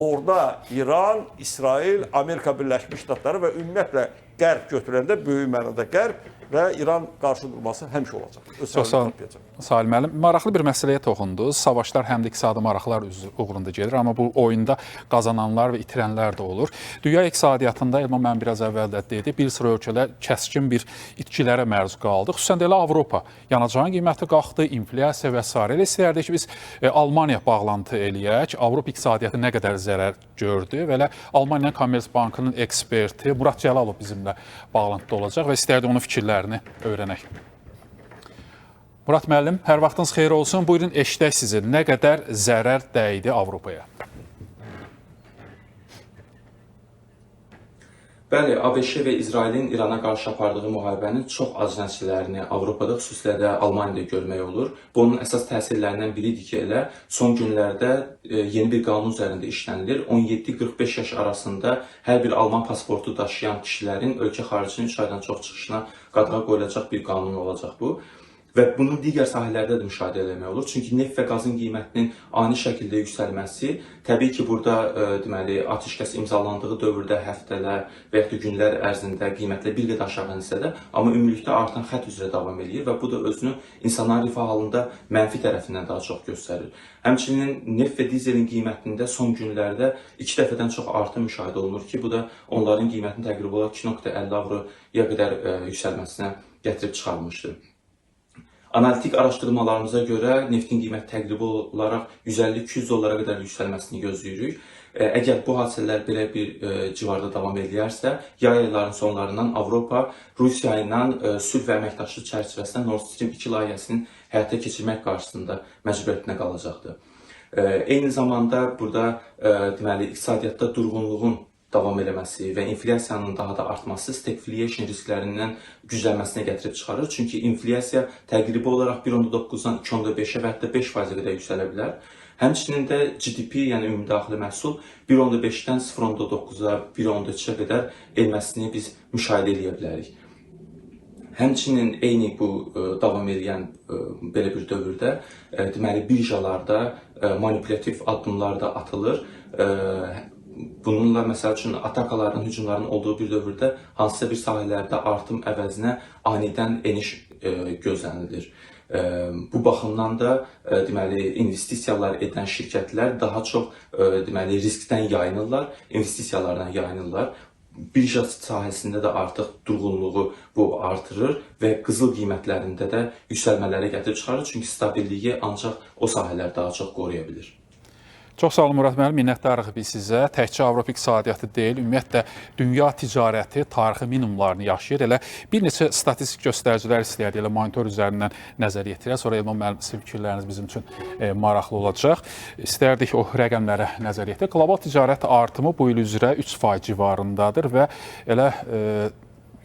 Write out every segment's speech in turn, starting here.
Orada İran, İsrail, Amerika Birləşmiş Ştatları və ümumiyyətlə Qərb götürəndə böyük mənada Qərb və İran qarşı durması həmişə olacaq. Öz Çox sağ səhvini olun. tapacaq. Salim müəllim, maraqlı bir məsələyə toxundunuz. Savaşlar həm də iqtisadi maraqlar uğrunda gedir, amma bu oyunda qazananlar və itirənlər də olur. Dünya iqtisadiyyatında Elman müəllim biraz əvvəl də dedi, bir sıra ölkələr kəskin bir itkilərə məruz qaldı. Xüsusən də elə Avropa. Yanacağın qiyməti qalxdı, inflyasiya və sairə. Elə istərdik ki, biz Almaniya bağlantı eləyək. Avropa iqtisadiyyatı nə qədər zərər gördü və elə Almaniya Commerzbankının eksperti Murad Cəlalov bizimlə bağlantıda olacaq və istərdik onun fikirlərini öyrənək. Murad müəllim, hər vaxtınız xeyir olsun. Buyurun, eşidək sizi. Nə qədər zərər dəydi Avropaya? Bəli, ABŞ və İsrailin İrana qarşı apardığı müharibənin çox az nəticələrini Avropada, xüsusilə də Almaniyada görmək olur. Bunun əsas təsirlərindən biridir ki, elə son günlərdə yeni bir qanun üzərində işlənilir. 17-45 yaş arasında hər bir Alman pasportu daşıyan kişilərin ölkə xaricinə 3 aydan çox çıxışına qadağa qoyulacaq bir qanun olacaq bu. Və bunu digər sahələrdə də müşahidə eləmək olur. Çünki neft və qazın qiymətinin ani şəkildə yüksəlməsi, təbii ki, burada deməli atəşkəs imzalandığı dövrdə həftələr və yaxud da günlər ərzində qiymətlər bir qədər aşağı ensə də, amma ümumilikdə artan xətt üzrə davam eləyir və bu da özünü insanların rifah halında mənfi tərəfindən daha çox göstərir. Həmçinin neft və dizelin qiymətində son günlərdə 2 dəfədən çox artım müşahidə olunur ki, bu da onların qiymətinin təqribi olaraq 2.50 avroya qədər yüksəlməsinə gətirib çıxarmışdır. Analitik araşdırmalarımıza görə neftin qiyməti təqribi olaraq 150-200 dollara qədər yüksəlməsini gözləyirik. Əgər bu hadisələr belə bir civarda davam eləyərsə, yay aylarının sonlarından Avropa Rusiya ilə sülh və əməkdaşlıq çərçivəsində Nord Stream 2 layihəsinin həyata keçirmək qarşısında məcburiyyətinə qalacaqdır. Eyni zamanda burada deməli iqtisadiyyatda durğunluğun davam eləməsi və inflyasiyanın daha da artması stagflation risklərindən güclənməsinə gətirib çıxarır. Çünki inflyasiya təqribi olaraq 1.9-dan 2.5-ə və hətta 5%-ə qədər yüksələ bilər. Həmçinin də GDP, yəni ümumi daxili məhsul 1.5-dən 0.9-a, 1.3-ə qədər enməsini biz müşahidə eləyə bilərik. Həmçinin eyni bu davam eləyən belə bir dövrdə deməli birjalarda manipulyativ addımlar da atılır. Bununla məsəl üçün atakaların, hücumların olduğu bir dövrdə hansısa bir sahələrdə artım əvəzinə anidən eniş gözlənilir. Bu baxımdan da deməli investisiyalar edən şirkətlər daha çox deməli riskdən yayınırlar, investisiyalardan yayınırlar. Birja sahəsində də artıq durğunluğu bu artırır və qızıl qiymətlərində də yüksəlmələrə gətirib çıxarır. Çünki stabilliyi ancaq o sahələr daha çox qoruya bilir. Çox sağ olun Murad müəllim, minnətdarıq biz sizə. Təkcə Avropa iqtisadiyyatı deyil, ümumiyyətlə dünya ticarəti tarixi minimumlarını yaşayır. Elə bir neçə statistik göstəricilər istəyərdik, elə monitor üzərindən nəzər yetirək. Sonra Elman müəllim, sizin fikirləriniz bizim üçün maraqlı olacaq. İstərdik o rəqəmlərə nəzər yetirək. Qlobal ticarət artımı bu il üzrə 3% civarındadır və elə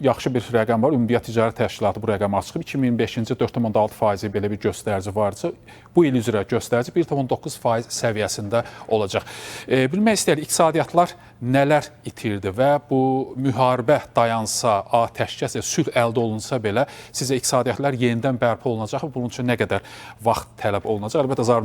yaxşı bir rəqəm var. Ümumdünya Ticarət Təşkilatı bu rəqəmi açıqlayıb. 2025-ci 4,6% belə bir göstərici varsa, bu il üzrə göstərici 1,9% səviyyəsində olacaq. Bilmək istəyirik, iqtisadiyyatlar nələr itirdi və bu müharibə dayansa, atəşkəs, sülh əldə olunsa belə, sizə iqtisadiyyatlar yenidən bərpa olunacaq və bunun üçün nə qədər vaxt tələb olunacaq? Əlbəttə, Zaur